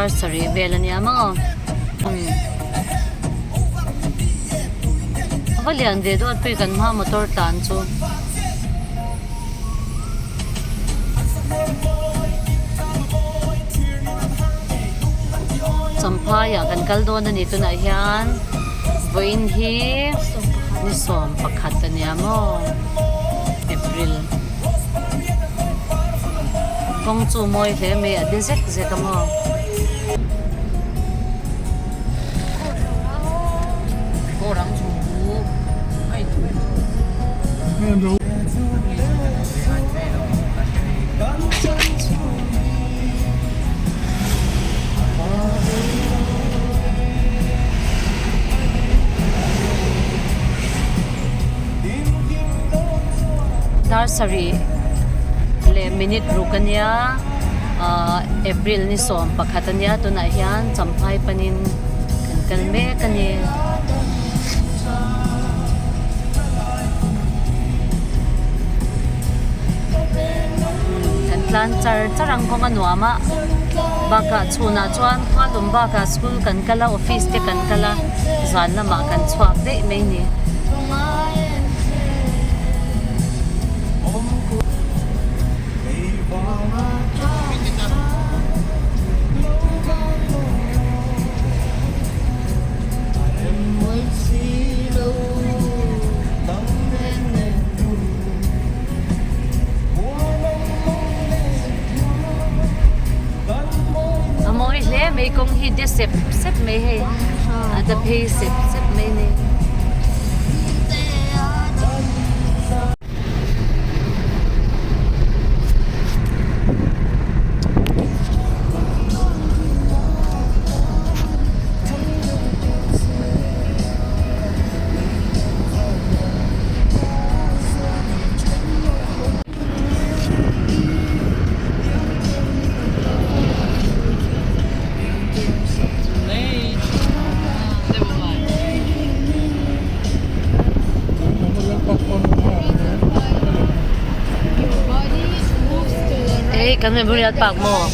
Dar sarih vel a nia maw? Umm. A va lian ve dawt pui kan hma motor tlan chu. Champhai ah kan kal dawn a ni tunah hian vawiin hi ni sawm pakhat a nia maw April kawng chu mawi hle mai a de zek zek a maw. Dar sarih leh minute ruk a nia ahh April ni sawm pakhat a nia tunah hian champhai panin kan kal mek a ni. Kan tlan char char ang kawng a nuam a bakah chhunah chuan khua lum bakah school kan kal a office te kan kal a zan lamah kan chhuak daih mai a ni. A mawi hle mai kawng hi de sep sep mai hei a da phei sep sep mai a ni. Ei kan memorial park maw?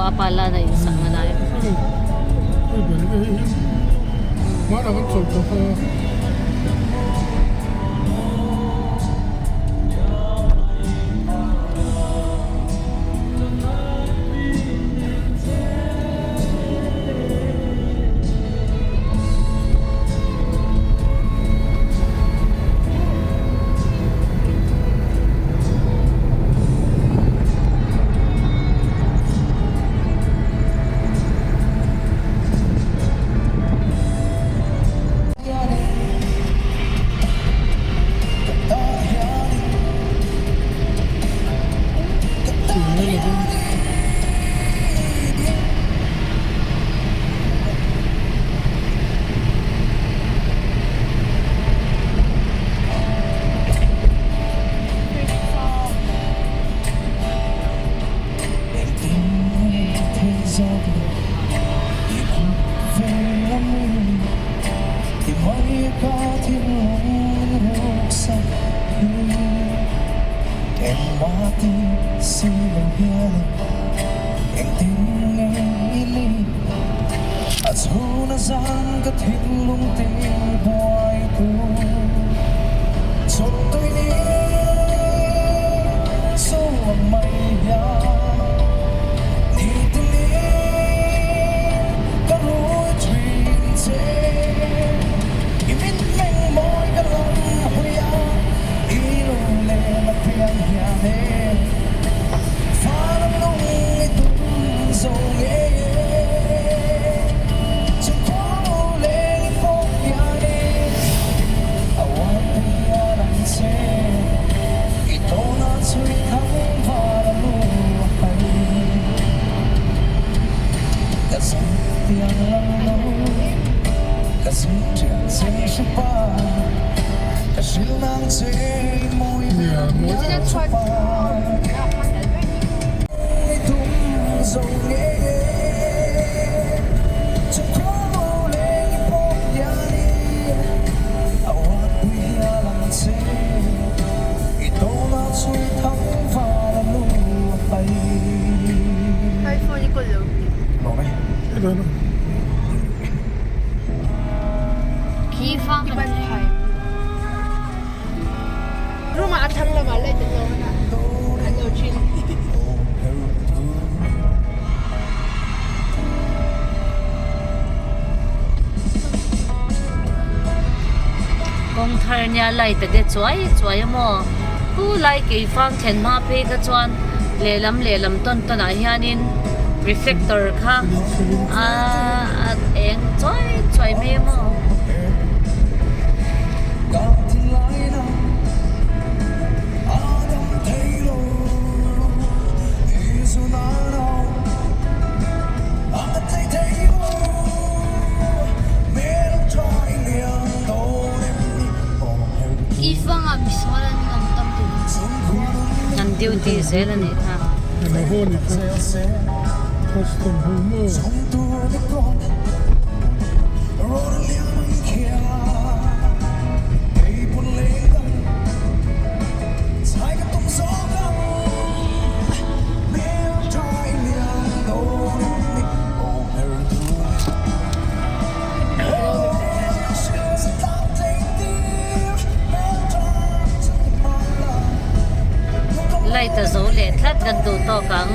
a pa lan a insak na lai. Kawng thar nia light a de chuai chuai a maw chu lai keifang thlen hma phei kha chuan lehlam lehlam tawn tawn ah hianin reflector kha aaa a eng chuai chuai mai a maw. An duty zel a nih kha. Light a zo leh tlat kan duh tawk ang.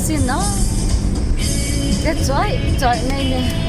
asin aw de chuai chuai mai a ni.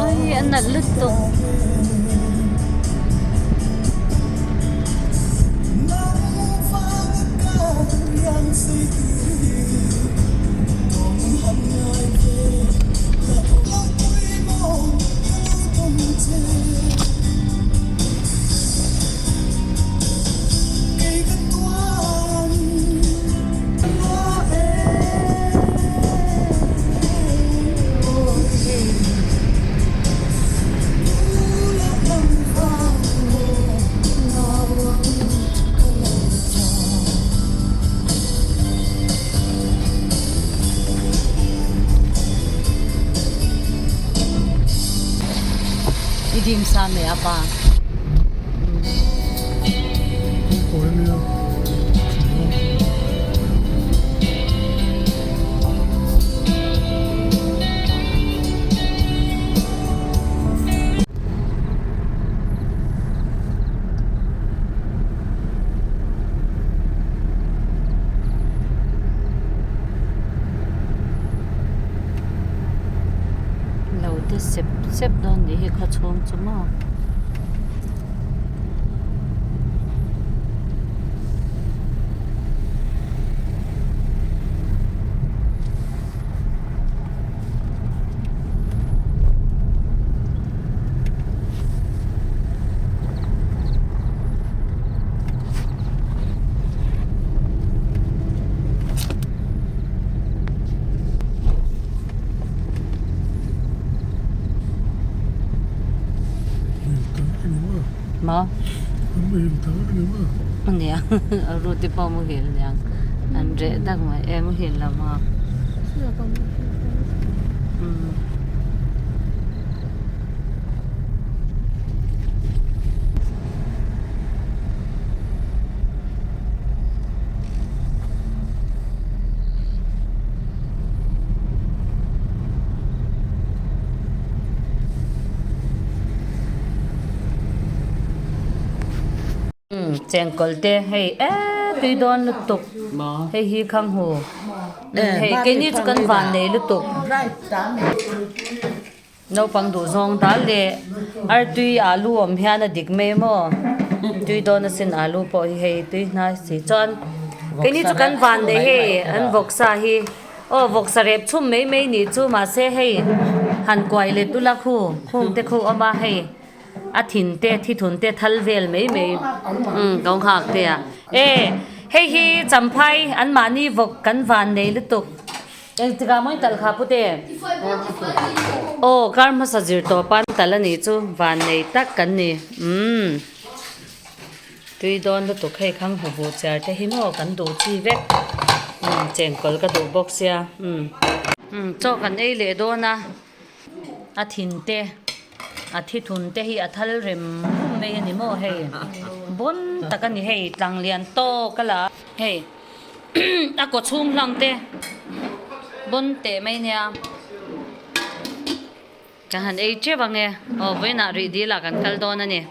Ai a nalh lutuk. I dim sa mai a pa. Lo te sep sep dawn nih hi khaw chhung chu maw. Maw? Ania a Ruth-i pawh muhil aniang an reh dak mai e muhil lo maw? Umm. Chengkawl te hei eee tui dawn lutuk hei hi khang hu hei keini chu kan van nei lutuk naupang duh zawng dal leh artui alu awm hian a dik mai maw tui dawn asin alu pawh hi hei tui hnai si chuan keini chu kan van nei hei an vawksa hi. Aw vawksa rep chhum mai mai nih chu mahse hei han kuai let ula khu khung te khu awm a hei a thin te thithun te thal vel mai mai umm ka nghak te a e hei hi champhai an mahni vawk kan van nei lutuk engtikah mawi tal kha pute aw kar hmasa zir tawp a an tal a nih chu van nei tak kan ni umm. Tui dawn lutuk hei khang hmu buh chiar te hi maw kan duh chi vek umm chengkawl ka duh bawk sia umm. Umm chaw kan ei leh dawn a a thin te a thi thun te hi a thal rem rum mai a ni maw hei bawn tak a ni hei tlang lian tawk a la hei a kaw chhung hlang te bawn teh mai nia. Ka han ei teuh ang e. Aw vawiinah rih dil ah kan kal dawn a ni.